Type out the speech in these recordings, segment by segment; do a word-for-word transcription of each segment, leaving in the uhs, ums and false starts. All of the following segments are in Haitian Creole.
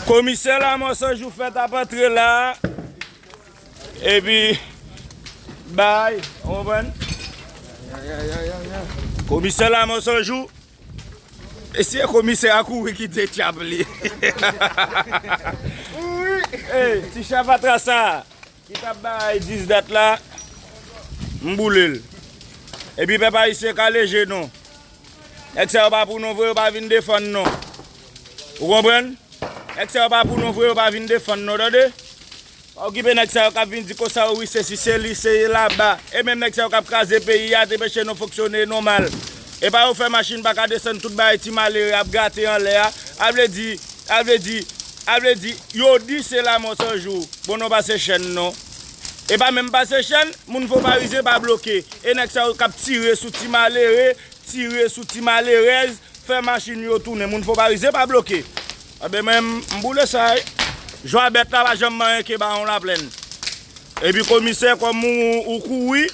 Komisè Lanmò San Jou fèt ap antre la. Epi, bay, ou konprann? Komisè Lanmò San Jou. E si e komisè a kouri kite tchap li. Ey, ti chapatra sa ki t ap bay dis dat la, m boule l. Epi pèp ayisyen kale je nou. Nèg sa yo pa pou nou vre, yo pa vin defann nou. Ou konprann? Nèg sa yo pa pou nou vre, yo pa vin defann nou, tande? Pa okipe nèg sa yo k ap vin di konsa, wi, sesi, seli, seye laba. E menm nèg sa yo k ap kraze peyi a, te peche nou fonksyone nòmal. E pa yo fè machin pa ka desann tout bagay ti malere ap grate anlè a. A vle di, a vle di, a vle di, yo di se Lanmò San Jou. Bon, nou pase chèn non. E pa menm pase chèn, moun Foparize pa bloke. E nèg sa yo k ap tire sou ti malere, tire sou ti malerèz, fè machin yo tounen. Moun Foparize pa bloke. Anben mwen, m boule sa, wi. Jwa bèt la pa janm manyen ke Bawon Laplèn. Epi komisè kòm ou, ou kouri.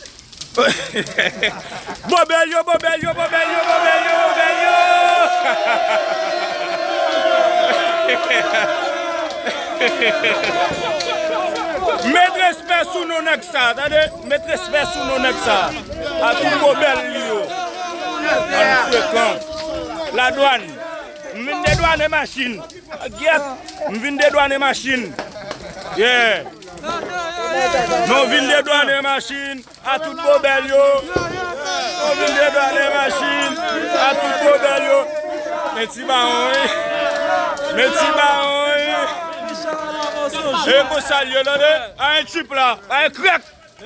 Bobèl yo, bobèl yo, bobèl yo, bobèl yo, bobèl yo. Met respè sou non nèg sa, tande? Met respè sou non nèg sa. A tout bobèl li yo. Bann frekan. Ladwàn. M vin dedwane machin. Gyèt. M vin dedwane machin. Yeah. Nou vin dedwane machin. A tout bobèl yo. Nou vin dedwane machin. A tout bobèl yo. Men ti Bawon, wi. Men ti Bawon, wi. E konsa l ye, tande? A yon trip la. A yon krèk.